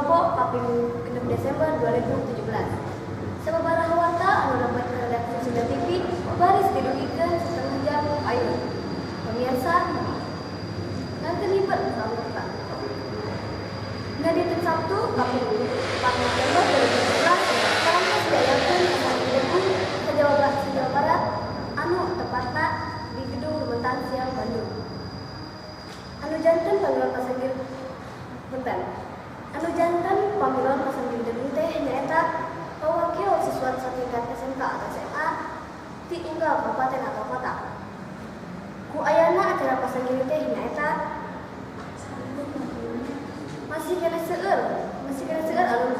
Rebo kaping 6 Desember 2017. Sababaraha warta anu lebet ke redaksi Sunda TV baris didugikeun setengah jam ayeuna. Pemirsa, nanti lipat saurta. Dinten Sabtu kaping 4 November 2017 parantos diayakeun pasanggir degung sa-Jawa Barat anu tepatna di Gedung Rumetang Siang, Bandung. Anu janten pamiluan pasanggir, punten. Anu janten pamiluan pasanggir degung teh nyaeta pawakil siswa satingkat SMK atau SMA ti unggal kabupaten atau kota. Ku ayana acara pasanggir teh nyaeta masih keneh seueur anu